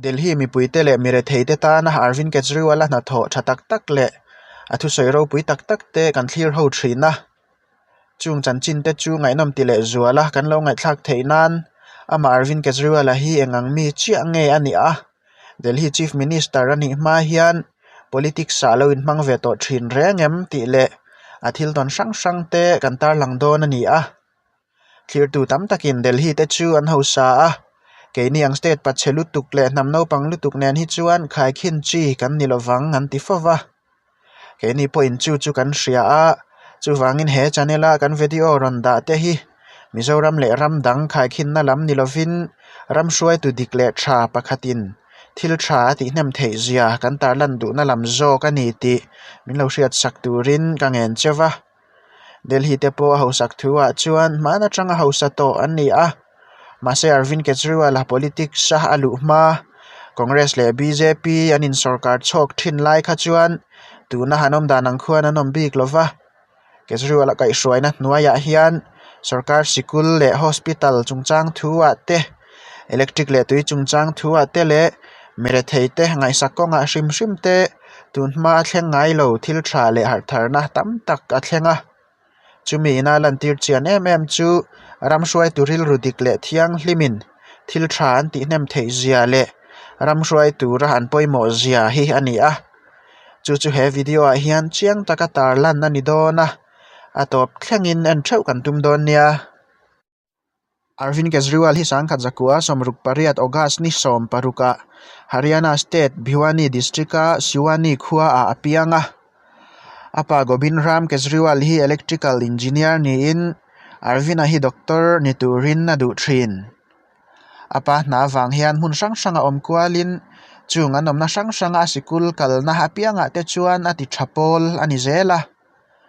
Delhi mipuite leh miretheite tana Arvind Kejriwal-a hnathawh tha tak tak leh a thusawi ropui tak tak te kan thlir ho thin a. Chung chanchin te chu ngaihnawm ti leh zual a, kan lo ngaihthlak theih nan amah Arvind Kejriwal-a hi eng ang mi chiah nge a nih a? Delhi Chief Minister a nih hma hian politics ah lo inhmang ve tawh thin reng em tih leh a thil tawn hrang hrang te kan tarlang dawn a ni a. Thlirtu tam takin Delhi te chu an hausa a, keini ang state pachhe lutuk leh hnam naupang lutuk nen hi chuan khaikhin chi kan ni lovang an ti fo va. Keini pawhin chu chu kan hria a, chuvangin he channel a kan video rawn dah te hi Mizoram leh ram dang khaikhinna lam ni lovin ram hruaitu dik leh tha pakhatin thil tha a tihhnem theih zia kan tarlan duhna lam zawk a ni tih min lo hriatsak turin ka ngen cheu va. Delhi te pawh a hausak thu ah chuan hman atanga hausa tawh an ni a, mahse Arvind Kejriwal a politics a a luh hma Congress leh bjp an in sawrkar chhawk thin lai kha chuan tuna han awm dan ang khuan an awm bik lo va, Kejriwal a kaihhruaina hnuaiah hian sawrkar sikul leh hospital chungchang thu ah te electric leh tui chungchang thu ah te leh mirethei te ngaihsak kawngah hrim hrim te. Tun hma a thleng ngai lo thil tha leh harh tharna tam tak a thleng a, chumi ina lantir chian em em chu ram hruaitu rilru dik leh thianghlimin thil tha an tihhnem theih zia leh ram hruai tura an pawimawh zia hi a ni a, chu chu he video ah hian chiang taka tarlan a ni dawn a, a tawp thlengin en theuh kan tum dawn nia. Arvind Kejriwal hi sangkhat zakua 68 August ni 16 ah Haryana State Bhiwani District a Siwani khua ah a piang a. A pa Gobind Ram Kejriwal hi electrical engineer niin Arvind-a hi doctor ni turin a duh thin. A pa hna avang hian hmun hrang hrang a awm kualin chung an awmna hrang hranga sikul kalna apiangah te chuan a ti tha pawl a ni zel a.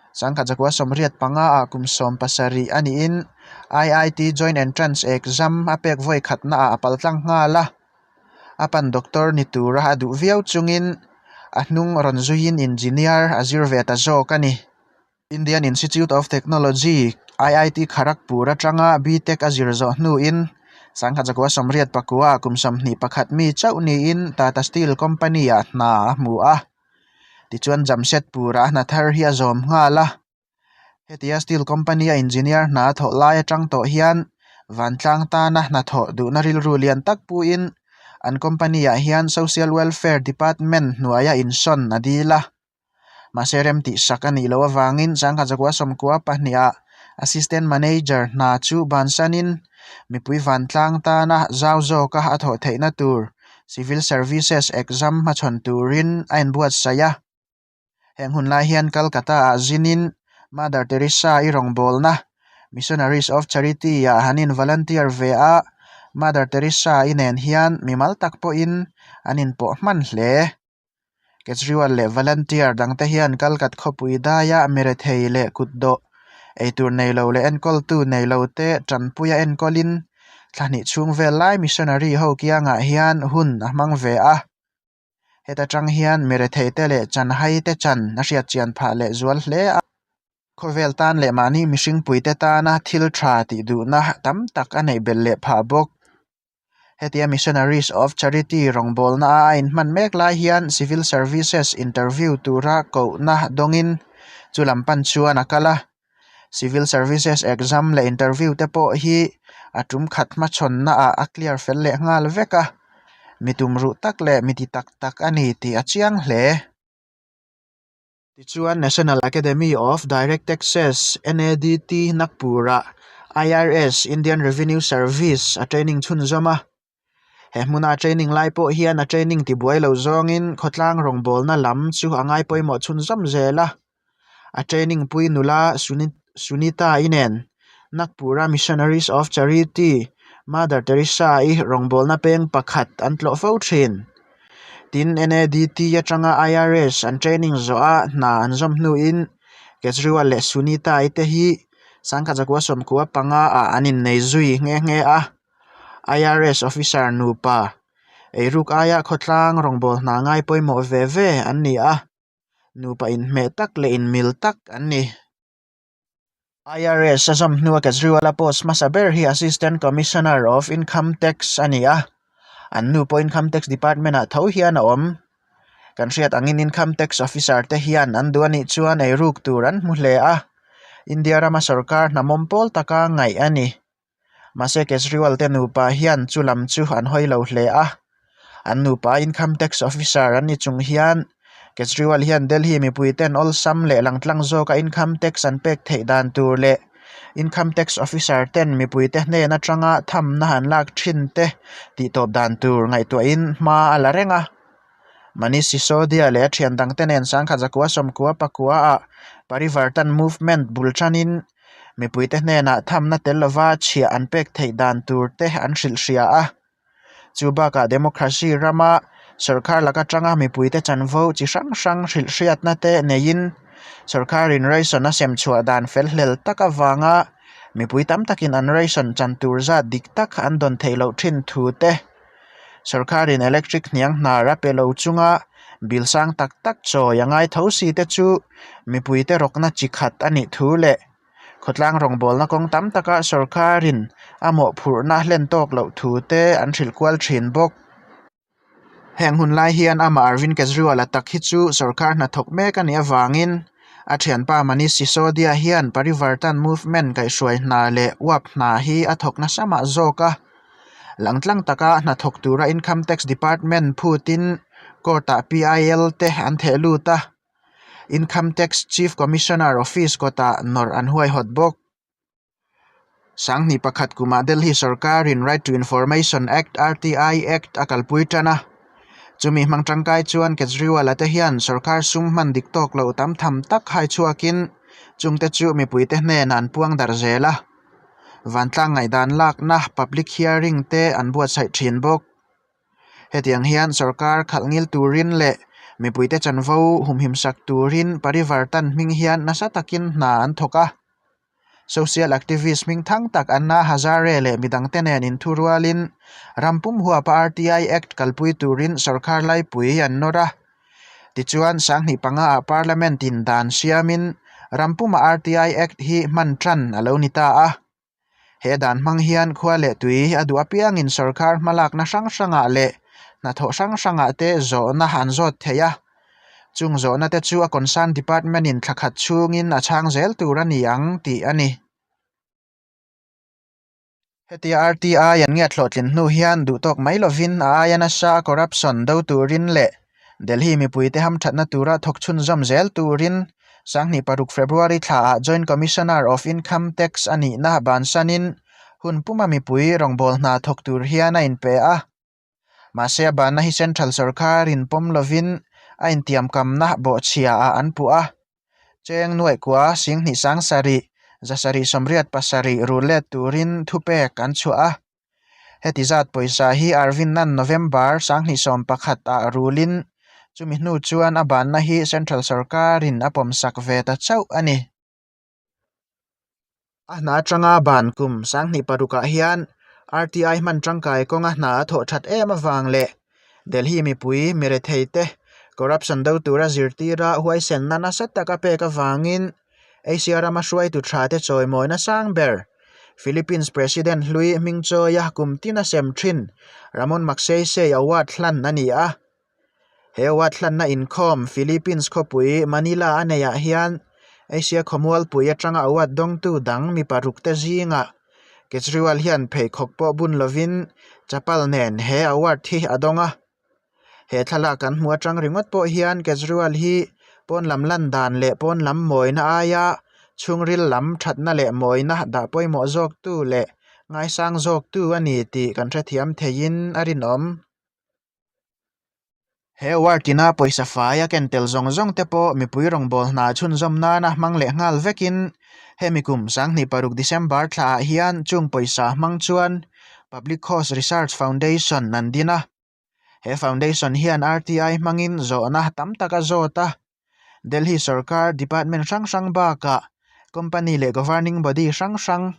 Sangkhat zakua 85 ah kum 17 a niin IIT Joint Entrance Exam a pek vawi khatna ah a pal tlang nghal a, a pan doctor ni tura a duh viau chungin a hnung rawn zuiin engineer a zir ve ta zawk a ni. Indian Institute of Technology, IIT Kharagpur atanga B.Tech a zir zawh hnuin sangkhat zakua 89 ah kum 21 mi chauh niin Tata Steel Company ah hna a hmu a. Tichuan Jamshedpur-a hna thar hi a zawm nghal a, hetia steel company a engineer hna a thawh lai atang tawh hian vantlang tana hnathawh duhna rilru lian tak puiin an company ah hian social welfare department hnuaia insawn a dil a, mahse rem tihsak a nih loh avangin sangkhat zakua sawmkua pahnih ah assistant manager hna chu bansanin mipui vantlang tana zau zawka a thawh theihna tur Civil Services exam hmachhawn turin a inbuatsaih a. Heng hun lai hian Calcutta ah zinin Mother Teresa i rawngbawlna Missionaries of Charity ah han in volunteer ve a, Mother Teresa i nen hian mimal tak pawhin an inpawh hman hle. Kejriwal leh volunteer dangte hian Calcut khawpui daia mirethei leh kutdawh eitur nei lo leh enkawltu nei lo te tanpuia enkawlin thla hnih chhung vel lai missionary ho kiangah hian hun a hmang ve a. Heta tang hian mirethei te leh chanhai te chan a hriat chian phah leh zual hle a. Khawvel tan leh mahni mihring puite tana thil tha tih duhna tam tak a neih belh leh phah bawk. Hetia Missionaries of Charity rawngbawlna a a inhman mek lai hian Civil Services interview tura kohna dawngin chu lam pan chuan a kal a. Civil Services exam leh interview te pawh hi a tum khat hmachhawnna ah a clear fel leh nghal vek a, mi tumruh tak leh mi ti tak tak a ni tih a chiang hle. Tichuan National Academy of Direct Taxes, NADT, Nagpur-ah IRS, Indian Revenue Service, a training chhunzawm a. He hmuna a training lai pawh hian a training tibuai lo zawngin khawtlang rawngbawlna lam chu a ngai pawimawh chhunzawm zel a. A training pui nula Sunita-i nen Nagpur-a Missionaries of Charity, Mother Teresa-i rawngbawlna peng pakhat an tlawh fo thin. Tin, NADT atanga IRS an training zawh a hna an zawm hnuin Kejriwal leh Sunita-i te hi sangkhat zakua sawmkua panga ah an innei zui nghe nghe a. IRS officer nupa eiruk aia khawtlang rawngbâwl hna ngai pawimawh ve ve an ni a, nupa inhmeh tak leh inmil tak an ni. IRS a zawm hnua Kejriwal-a post hmasa ber hi Assistant Commissioner of Income Tax a ni a. An nu pawh Income Tax Department ah tho hian a awm. Kan hriat angin Income Tax Officer te hian an duh anih chuan eiruk tur an hmu hle a, India rama sorkar hnamawm pawl taka ngaih a ni. Mahse Kejriwal te nupa hian chu lam chu an hawi lo hle a, an nupa Income Tax Officer an ni chung hian Kejriwal hian Delhi mipui ten awlsam leh langtlang zawka Income Tax an pek theih dan tur leh Income Tax Officer ten mipuite hnen atanga thamna han lak thin te tih tawp dan tur ngaihtuahin hma a la reng a. Manish Sisodia leh a thian dangte nen sangkhat zakua sawmkua pakua ah Parivartan Movement bul tanin mipuite hnenah thamna tel lova chhiah an pek theih dan tur te an hrilh hria a. Chu bakah democracy rama sorkar lak atanga mipuite chanvo chi hrang hrang hrilh hriatna te neiin sorkarin ration a sem chhuah dan fel hlel tak avanga mipui tam takin an ration chan tur zat dik tak an dawn theih loh thin thu te sorkarin electric hniang hnar a pe lo chunga bill sang tak tak chawi a ngai tho si te chu mipuite rawkna chi khat a nih thu leh Khawtlang rawngbawlna kawng tam taka sorkarin a mawhphurhna hlen tawk loh thu te an hrilh kual thin bawk. Heng hun lai hian amah Arvind Kejriwal-a tak hi chu sorkar hnathawk mek a nih avangin a thianpa Manish Sisodia hian Parivartan Movement kaihhruai hna leh uap hna hi a thawk nasa mah zawk a. Langtlang taka hnathawk tura Income Tax Department phutin court-ah PIL te an theh lut a. Income Tax Chief Commissioner Office kawtah nawrh an huaihawt bawk. Sanghnih pakhat kumah Delhi sorkarin Right to Information Act, RTI Act, a kalpui tan a. Chumi hmang tangkai chuan Kejriwal-a te hian sorkar sum hman dik tawk loh tam tham tak hai chhuakin chungte chu mipuite hnenah an puang darh zel a. Vantlang ngaihdan lakna public hearing te an buatsaih thin bawk. Hetiang hian sorkar khalh ngil turin leh mipuite chanvo humhim sak turin Parivartan hming hian nasa takin hna an thawk a. Social activist hming thang tak Anna Hazare leh midangte nen inthurualin ram pum huapa RTI Act kalpui turin sorkar laipui an nawr a. Tichuan, sanghnih panga ah Parliament in dan siamin ram puma RTI Act hi hman tan a lo ni ta a. He dan hmang hian khua leh tui a duh apiangin sorkar hmalakna hrang hrangah leh hnathawh hrang hrangah te zawhna an zawt thei a. Chung zawhna te chu a concern department in thla khat chhungin a chhang zel tur a ni ang tih a ni. Hetia RTI an ngiat hlawhtlin hnu hian duhtawk mai lovin a aia nasa corruption do turin leh Delhi mipuite hamthatna tura thawk chhunzawm zel turin Sanghnih paruk February thlaah Joint Commissioner of Income Tax a nihna bansanin hun puma mipui rawngbâwl hna thawk tur hian a inpe a. Mahse a banna hi Central sorkarin pawm lovin a intiamkamna bawhchhiaah an puh a. Cheng nuaihkua Singhnih sangsarih zasarih sawmriat pasarih rul let turin thupek an chhuah a. Heti zat pawisa hi Arvind-a'n November 2011 ah rulin chumi hnu chuan a banna hi Central sorkarin a pawmsak ve ta chauh a ni. A hna atanga ban kum 26 ah hian RTI hman tangkai kawnga hna a thawh that em avang leh Delhi mipui mirethei te corruption do tura zirtira huaisenna nasa taka pek avangin Asia rama hruaitu tha te chawimawina sang ber Philippines President hlui hmingchawia kum tin a sem thin Ramon Magsaysay Award hlan a ni a. He award hlanna inkhawm Philippines khawpui Manila a neihah hian Asia khawmualpui atanga award dawngtu dang mi paruk te zingah Kejriwal hian pheikhawk pawh bun lovin chapal nen he award hi a dawng a. He thlalak kan hmuh atang ringawt pawh hian Kejriwal hi pawn lam lan dan leh pawn lam mawina aia chhungril lam thatna leh mawina dah pawimawh zawktu leh ngaisang zawktu a ni tih kan hrethiam theiin a rinawm. He award ina pawisa fai a ken tel zawng zawng te pawh mipui rawngbâwl hna chhunzawm nana hmang leh nghal vekin hemi kum sanghnih paruk December thlaah hian chung pawisa hmang chuan Public Cause Research Foundation an din a. He foundation hian RTI hmangin zawhna tam tak a zawt a. Delhi sorkar department hrang hrang bakah company leh governing body hrang hrang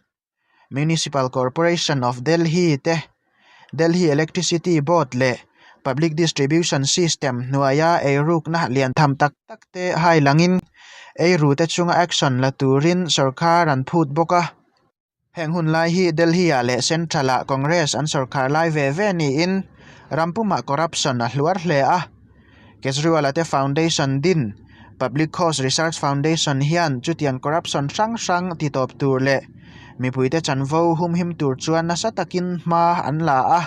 Municipal Corporation of Delhi te, Delhi Electricity Board leh Public Distribution System hnuaia eirukna lian tham tak tak te hai langin eiru te chunga action la turin sorkar an phut bawk a. Heng hun lai hi Delhi-ah leh Central-ah Congress an sorkar lai ve ve niin Ram pumah corruption a hluar hle a. Kejriwal-a te foundation din, Public Cause Research Foundation hian chutiang corruption hrang hrang titawp tur leh mipuite chanvo humhim tur chuan nasa takin hma an la a.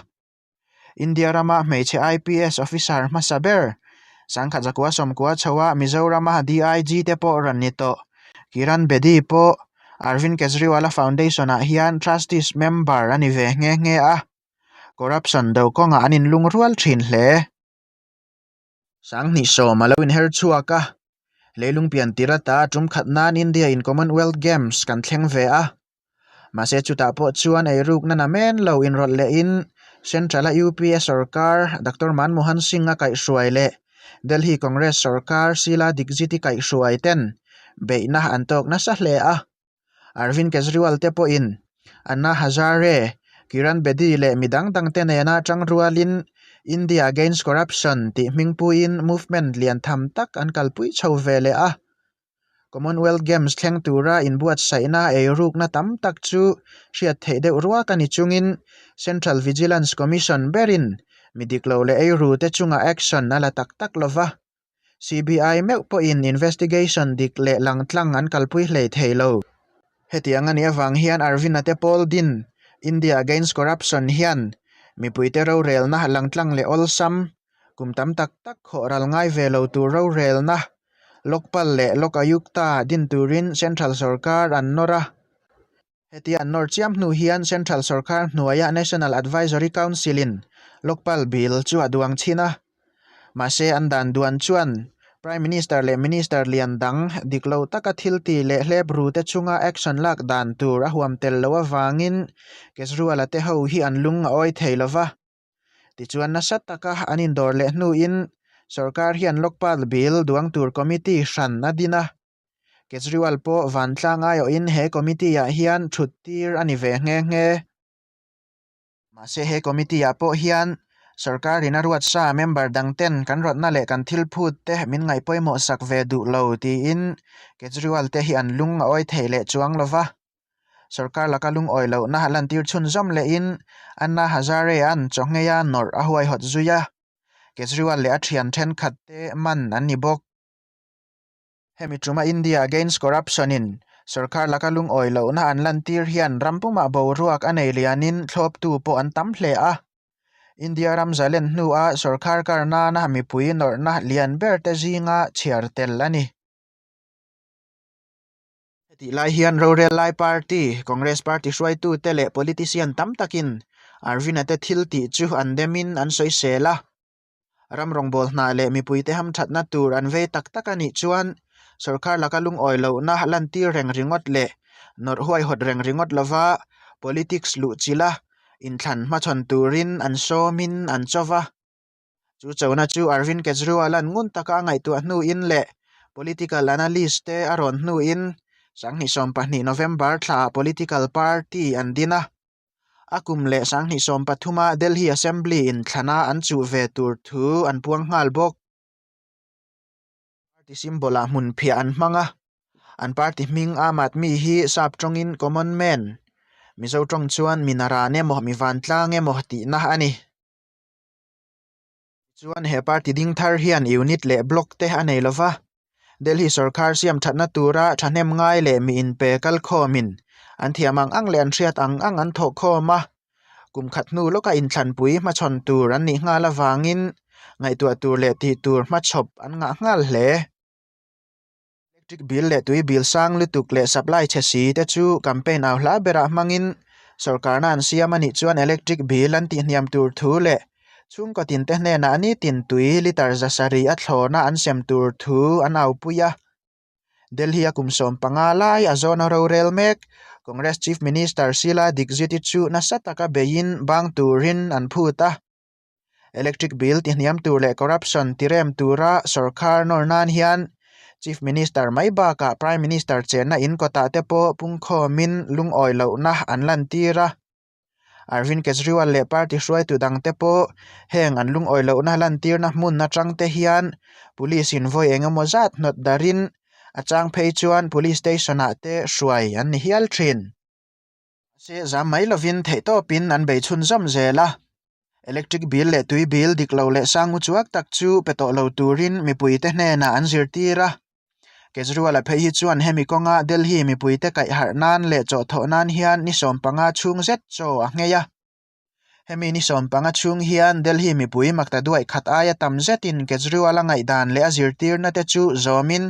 India rama hmeichhe IPS officer hmasa ber, Sangkhat Zakua Sawmkua chhoa Mizorama DIG te pawh rawn ni tawh. Kiran Bedi pawh Arvind Kejriwal-a foundation-ah hian trustees member a ni ve nghe nghe a. Corruption do kawngah an inlungrual thin hle. Sanghnih sawm a lo inher chhuak a, leilung pian tir ata tum khat nan India in Commonwealth Games kan thleng ve a. Mahse chutah pawh chuan eirukna namen lo inrawlh lehin Central-a UPA sorkar Doctor Manmohan Singh-a kaihhruai leh Delhi Congress sorkar Sheila Dikshit-i kaihhruai ten beihna an tawk nasa hle a. Arvind Kejriwal te pawhin Anna Hazare, Kiran Bedi leh mi dang dangte nena tang rualin India Against Corruption tih hmingpuiin movement lian tham tak an kalpui chho ve leh a. Commonwealth Games thleng tura inbuatsaihna eirukna tam tak chu hriat theih deuh ruak a ni chungin Central Vigilance Commission berin mi dik lo leh eirute chunga action a la tak tak lo va. CBI meuh pawhin investigation dik leh langtlang an kalpui hlei thei lo. Hetiang a nih avang hian Arvind-a te pawl din India Against Corruption hian mipuite rorelna langtlang leh awlsam Kum tam tak tak khawh ral ngai ve lo tur rorelna Lokpal leh Lok Ayukta din turin Central sorkar an nawr a. Hetia an nawr chiam hnu hian Central sorkar hnuaia National Advisory Council-in Lokpal Bill chu a duang chhin a. Mahse an dan duan chuan Prime Minister leh Minister lian dang dik lo taka thil ti leh hlep ru te chunga action lak dan tur a huam tel loh avangin Kejriwal-a te ho hi an lung a awi thei lo va. Tichuan nasa taka an indawr leh hnuin sorkar hian Lokpal Bill duang tur committee hran a din a. Kejriwal pawh vantlang aiawhin he committee-ah hian thut tir a ni ve nghe nghe. Mahse he committee-ah pawh hian sorkarin a ruat sa member dangten kan rawtna leh kan thil phut te min ngaih pawimawh sak ve duh lo tiin Kejriwal te hi an lung a awi thei leh chuang lo va. Sorkar laka lungawi lohna lantir chhunzawm lehin Anna Hazare-a'n chawngheia nawrh a huaihawt zui a, Kejriwal leh a thian thenkhat te man an ni bawk. Hemi tuma India Against Corruption-in sorkar laka lungawi lohna an lantir hian ram pumah boruak a nei lianin thlawptu pawh an tam hle a. India ram zalen hnua sorkar kar nana mipui nawrhna lian ber te zinga chhiar tel a ni. Hetih lai hian rorel lai party, Congress party hruaitute leh politician tam takin Arvind-a te thil tih chu an demin an sawisel a. Ram rawngbâwl hna leh mipuite hamthatna tur an vei tak tak a nih chuan sorkar laka lungawi lohna lantir reng ringawt leh nawrh huaihawt reng ringawt lova politics luhchilha inthlan hmachhawn turin an sawmin an cho va. Chu chona chu Arvind Kejriwal-a'n ngun taka a ngaihtuah hnuin leh political analyst te a rawn hnuin 2012 November thlaah political party an din a. A kum leh 2013-a Delhi Assembly inthlana an chuh ve tur thu an puang nghal bawk. Party symbol ah hmun phiah an hmang a, an party hming Aam Aadmi hi sap tawngin Common Man, Mizo tawng chuan mi naran emaw mi vantlang emaw tihna a ni. Tichuan he party ding thar hian unit leh block te a nei lova, Delhi sorkar siam thatna tura thahnem ngai leh mi inpe kal khawmin an thiam ang ang leh an hriat ang ang an thawh khawm a, kum khat hnu lawka inthlanpui hmachhawn tur an nih nghal avangin ngaihtuah tur leh tih tur hmachhawp an ngah nghal hle. Electric bill leh tui bill sang lutuk leh supply chhe si te chu campaign au hla berah hmangin sorkarna an siam a nih chuan electric bill an tihhniam tur thu leh chhungkaw tinte hnenah nitin tui litre za sarih a thlawna an sem tur thu an aupui a. Delhi a kum 15 lai a zawna rorel mek Congress Chief Minister Sheila Dikshit-i chu nasa taka beiin bang turin an phut a. Electric bill tihniam tur leh corruption tirem tura sorkar nawr nan hian Chief Minister mai bakah Prime Minister chenna in kawtah te pawh pungkhawmin lungawi lohna an lantir a. Arvind Kejriwal leh party hruaitu dangte pawh heng an lungawi lohna lantirna hmun atang te hian police in vawi eng emaw zat hnawt darin a chang phei chuan police station ah te hruai an ni hial thin. Mahse zam mai lovin theihtawpin an bei chhunzawm zel a. Electric bill leh tui bill dik lo leh sangu chuak tak chu pe tawh lo turin mipuite hnenah an zirtir a. Kejriwal-a phei hi chuan hemi kawnga Delhi mipuite kaihharh nan leh chawhthawh nan hian ni 15 chhung zet chaw a nghei a. Hemi ni 15 chhung hian Delhi mipui makta duaih khat aia tam zetin Kejriwal-a ngaihdan leh a zirtirna te chu zawmin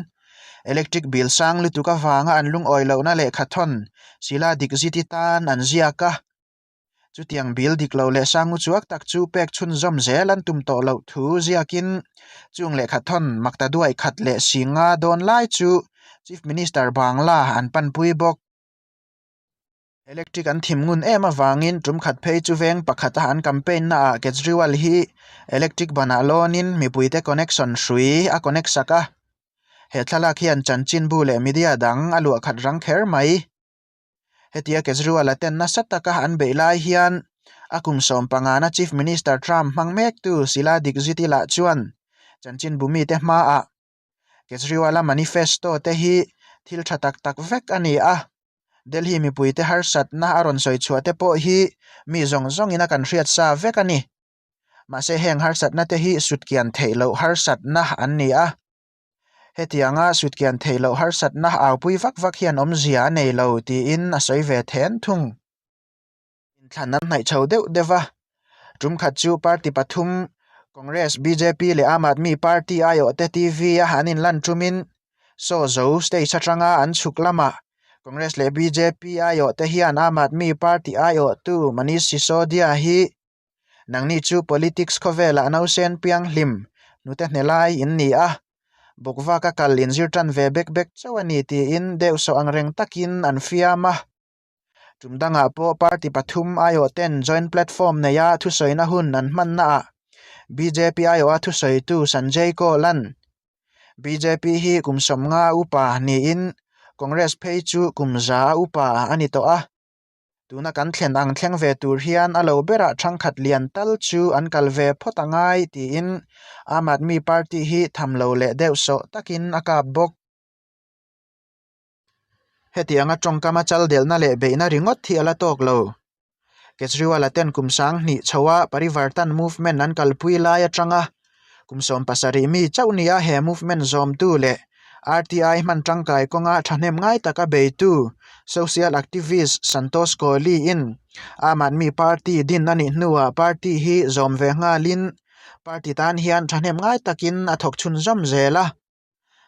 electric bill sang lutuk avanga an lungawi lohna lehkhathawn Sheila Dikshit-i tan an ziak a. Chutiang bill dik lo leh sangu chuak tak chu pek chhunzawm zel an tum tawh loh thu ziakin chung lehkhathawn makta duaih khat leh singa dawn lai chu Chief Minister Bangla an panpui bawk. Electric an thim ngun em avangin tum khat phei chu veng pakhata an campaign naah Kejriwal hi electric banah lawnin mipuite connection hrui a connect sak a. He thlalak hian chanchinbu leh media dang a luah khat rang kher mai. Hetia Kejriwal a ten nasa taka an beih lai hian a kum 15na Chief Minister Trump hmang mektu Sheila Dikshit-i lah chuan chanchinbu mite hmaah Kejriwal-a manifesto te hi thil tha tak tak vek a ni a, Delhi mipuite harsatna a rawn sawi chhuah te pawh hi mi zawng zawngin a kan hriat sa vek a ni. Mahse heng harsatna te hi sutkian theih loh harsatna an ni a. Hetianga sutkian theih loh harsatna aupui vak vak hian awmzia a nei lo tiin a sawi ve then thung. Inthlan an hnaih chho deuh deuh va, tum khat chu party pathum Congress, bjp leh Aam Aadmi Party aiawhte TV-a an inlan tumin saw zo stage atanga an chhuk lamah Congress leh bjp aiawhte hian Aam Aadmi Party aiawhtu Manish Sisodia hi Nangni chu politics khawvelah nausen pianghlim hnute hne lai in ni a, bawkvaka kal inzir tan ve bek bek chauh a ni tiin deuhsawh angreng takin an fiam a. Tum dangah pawh party pathum aiawh ten joint platform neia thusawina hun an hmannaah bjp aiawha thusawitu Sanjay Kaul-a'n bjp hi kum 50 upa niin Congress phei chu kum 100 upa a ni tawh a. Tuna kan thlen ang thleng ve tur hian a lo berah thangkhat lian tal chu an kal ve phawt a ngai tiin Aam Aadmi Party hi tham lo leh deuh sawh takin a kap bawk. Hetianga tawngkama chal delhna leh beihna ringawt hi a la tawk lo. Kejriwal-a ten kum 2000 chhoa Parivartan movement an kalpui lai atanga kum 17 mi chauh nia he movement zawmtu leh RTI hman tangkai kawnga thahnem ngai taka beitu social activist Santosh Kohli-in Aam Aadmi Party din a nih hnuah party hi zawm ve nghalin party tan hian thahnem ngai takin a thawk chhunzawm zel a.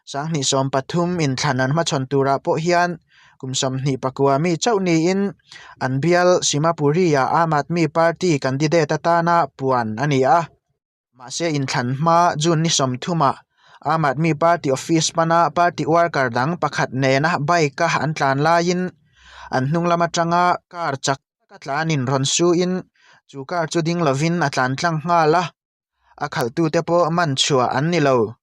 2013 inthlan an hmachhawn turah pawh hian kum 29 mi chauh niin an bial Simapuri-ah Aam Aadmi Party candidate atana puan a ni a. Mahse inthlan hma June ni 30 ah Aam Aadmi Party office pana party worker dang pakhat nena bike-a an tlan laiin an hnung lam atanga car chak taka tlanin rawn suin chu car chu ding lovin a tlan tlang nghal a, a khalhtute pawh man chhuah an ni lo.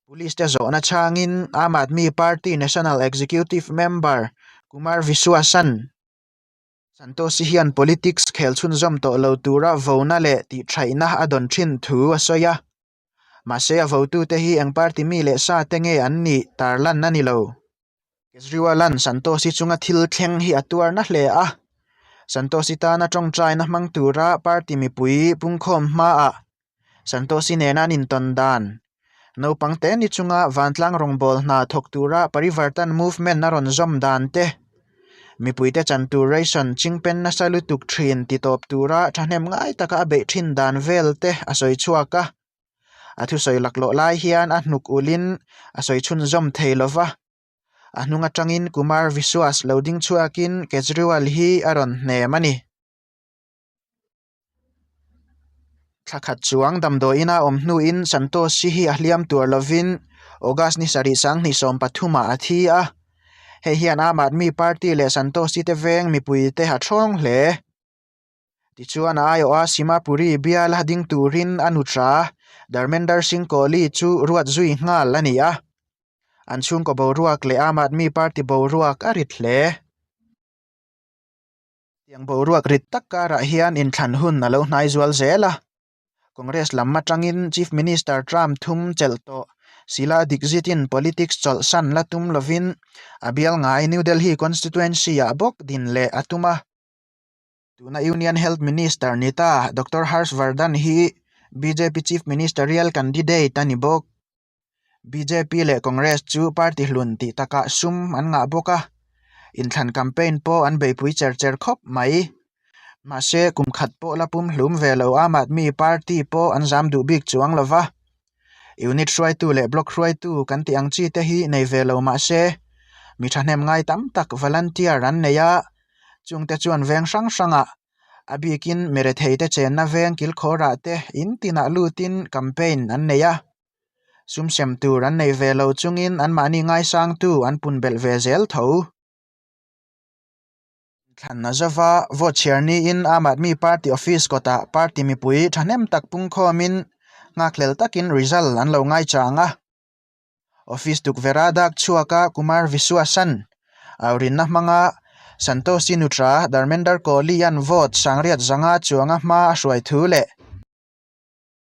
Police te zawhna chhangin Aam Aadmi Party National Executive Member Kumar Viswasan Santoshi hian politics khel chhunzawm tawh lo tura vona leh tihṭhaihna a dawn ṭhin thu a sawi a. Mahse a votute hi eng party mi leh sa te nge an nih tarlan a ni lo. Kejriwal-a'n Santoshi chunga thil thleng hi a tuar na hle a. Santoshi tana ṭawngṭaina hmang tura party mipui pungkhawm hmaah Santoshi nena an intawn dan naupang te ni chunga vantlang rawngbâwl hna thawk tura Parivartan movement a rawn zawm dan te, mipuite chan tur ration chingpen nasa lutuk ṭhin titawp tura ṭhahnem ngai taka a beih ṭhin dan vel te a sawi chhuak a. A thusawi laklawh lai hian a hnuk ulhin a sawi chhunzawm thei lo va, a hnung aṭangin Kumar Viswas lo ding chhuakin Kejriwal hi a rawn hnem a ni. Thla khat chuang damdawiin a awm hnuin Santoshi hi a hliam tuar lovin August ni sarih 2013 ah a thi a. Hei hian Aam Aadmi Party leh Santoshi te veng mipuite a thawng hle. Tichuan a aiawha Simapuri biala ding turin a nutra Dharmender Singh Kohli chu ruat zui nghal a ni a. An chhungkaw boruak leh Aam Aadmi Party boruak a rit hle. Tiang boruak rit tak karah hian inthlan hun a lo hnai zual zel a. Congress lam atangin Chief Minister term thum chelh tawh Sheila Dikshit-in politics chawlhsan la tum lovin a bial ngai New Delhi constituency-ah bawk din leh a tum a. Tuna Union Health Minister ni ta Doctor Harsh Vardhan hi bjp Chief Ministerial candidate a ni bawk. Bjp leh Congress chu party hlun tih takah sum an ngah bawk a, inthlan campaign pawh an beipui cher cher khawp mai. Mahse, kum khat pawh la pum hlum ve lo Aam Aadmi Party pawh an zam duh bik chuang lo va. Unit hruaitu leh block hruaitu kan tih ang chi te hi nei ve lo mahse, mi thahnem ngai tam tak volunteer an nei a, chungte chuan veng hrang hrangah a bikin miretheite chenna veng kilkhawrah te in tinah lutin campaign an nei a. Sum sem tur an nei ve lo chungin anmahni ngaisangtu an pun belh ve zel tho. Thlan a zova, vote chhiar niin Aam Aadmi Party office kawtah party mipui thahnem tak pungkhawmin nghakhlel takin result an lo ngaichang a. Office tukverh a dak chhuak a Kumar Viswasan aurinna hmanga Santoshi Nutra Dharmender Kohli-a'n vote sangriat zanga chuanga hma a hruai thu leh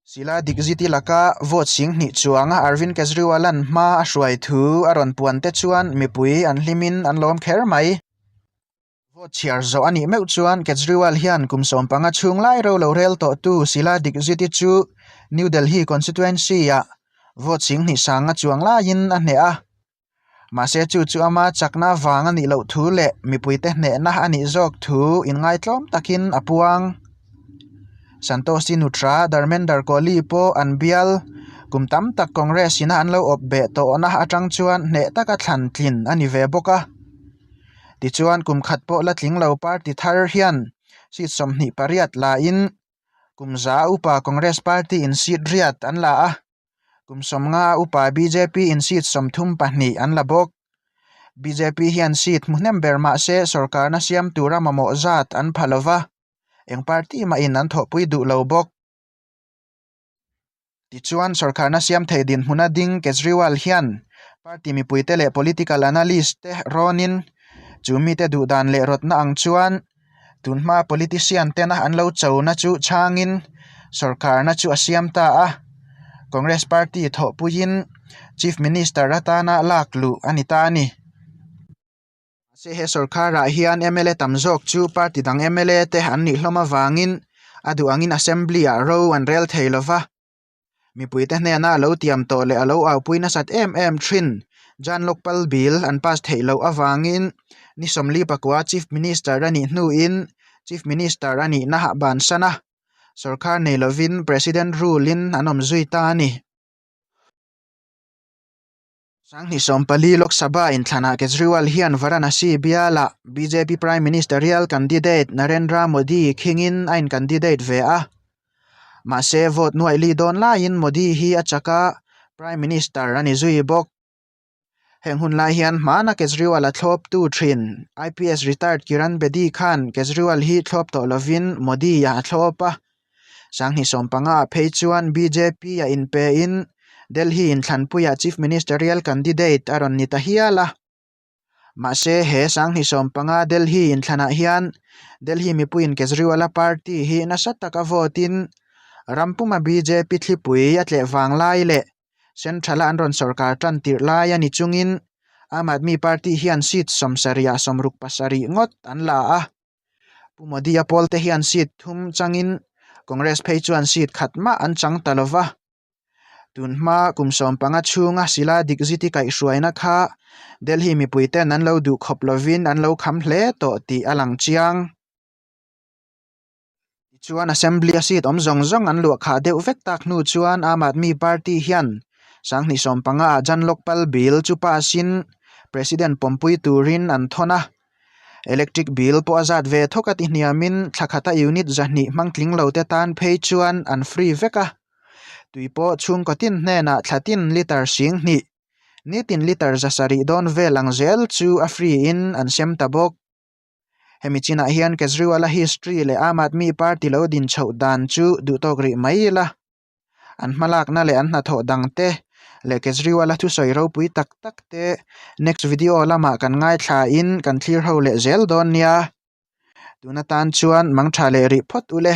Sila Dikziti laka vote sing hnih chuanga Arvind Kejriwal-a'n hma a hruai thu a rawn puan te chuan mipui an hlimin an lawm kher mai. Vote chhiar zawh a nih meuh chuan Kejriwal hian kum 15 chhung lai ro lo rel tawhtu Sila Dikziti chu New Delhi constituency-ah vote sing hnih sanga chuang laiin a hneh a. Mahse chu chu ama chakna vang a nih loh thu leh mipuite hnehna a nih zawk thu inngaitlawm takin a puang. Santoshi Nutra, Dharmender Kohli pawh an bial kum tam tak Congress ina an lo awp beh tawhna atang chuan hneh taka thlan tlin a ni ve bawk a. Tichuan kum khat pawh la tling lo party thar hian seat 28 lain kum za upa Congress party in seat riat an la a. Kum 50 upa bjp in seat 32 an la bawk. Bjp hian seat hmu hnem ber mah se sorkarna siam tura mamawh zat an pha lo va, eng party mahin an thawhpui duh lo bawk. Tichuan, sorkarna siam thei dinhmuna ding Kejriwal hian party mipuite leh political analyst te rawnin chu mite duhdan leh rawtna ang chuan Tunhma politician tena an lo chona chu chhangin sorkarna chu a siam ta a, Congress party thawhpuiin Chief Minister atana lak luh a ni ta a ni. Mahse he sorkarah hian mla tam zawk chu party dang mla te an nih hlawm avangin a duh angin Assembly-ah ro an rel thei lova. Mipuite hnena a lo tiam tawh leh a lo aupui nasat em em thin. Jan Lokpal Bill an pass theih loh avangin ni 44 Chief Minister a nih hnuin Chief Minister a nihna a bansan a, sorkar nei lovin President rule in an awm zui ta a ni. 2014 Lok Sabha inthlanah Kejriwal hian Varanasi bialah bjp Prime Ministerial candidate Narendra Modi khingin a in-candidate ve a. Mahse, vote nuaih li dawn laiin Modi hi a chak a, Prime Minister a ni zui bawk. Heng hun lai hian hmana Kejriwal a thlawptu thin IPS retired Kiran Bedi khan Kejriwal hi thlawp tawh lovin Modi-a a thlawp a. 2015 ah phei chuan bjp a inpein Delhi inthlanpuiah Chief Ministerial candidate a rawn ni ta hial a. Mahse he 2015 Delhi inthlanah hian Delhi mipuiin Kejriwal-a party hi nasa taka vote in ram puma bjp thlipui a tleh vang lai leh Central-a an rawn sorkar tan tirh lai a ni chungin Aam Aadmi Party hian seat 70 ah 67 ngawt an la a. Pu Modi-a pawlte hian seat thum changin Congress phei chuan seat khat mah an chang ta lo va. Tun hma kum 15 chhunga Sheila Dikshit-i kaihhruaina kha Delhi mipuiten an lo duh khawp lovin an lo kham hle tawh tih a lang chiang. Tichuan Assembly-a seat awm zawng zawng an luah khah deuh vek tak hnu chuan Aam Aadmi Party hian 2015 ah Jan Lokpal Bill chu pass-in President pawmpui turin an thawn a. Electric bill pawh a zat ve thawk a ti hniamin thla khata unit 200 hmang tling lo te tan phei chuan an free vek a. Tui pawh chhungkaw tin hnenah thla tin litre 2000, nitin litre 700 dawn vel ang zel chu a free in an sem ta bawk. Hemi chinah hian Kejriwal-a history leh Aam Aadmi Party lo din chhoh dan chu duhtawk rih mai ila. An hmalakna leh an hnathawh dang te leh Kejriwal-a thusawi ropui tak tak te next video lamah kan ngaithla in kan thlir ho leh zel dawn nia. Tun atan chuan mangtha leh rih phawt ule.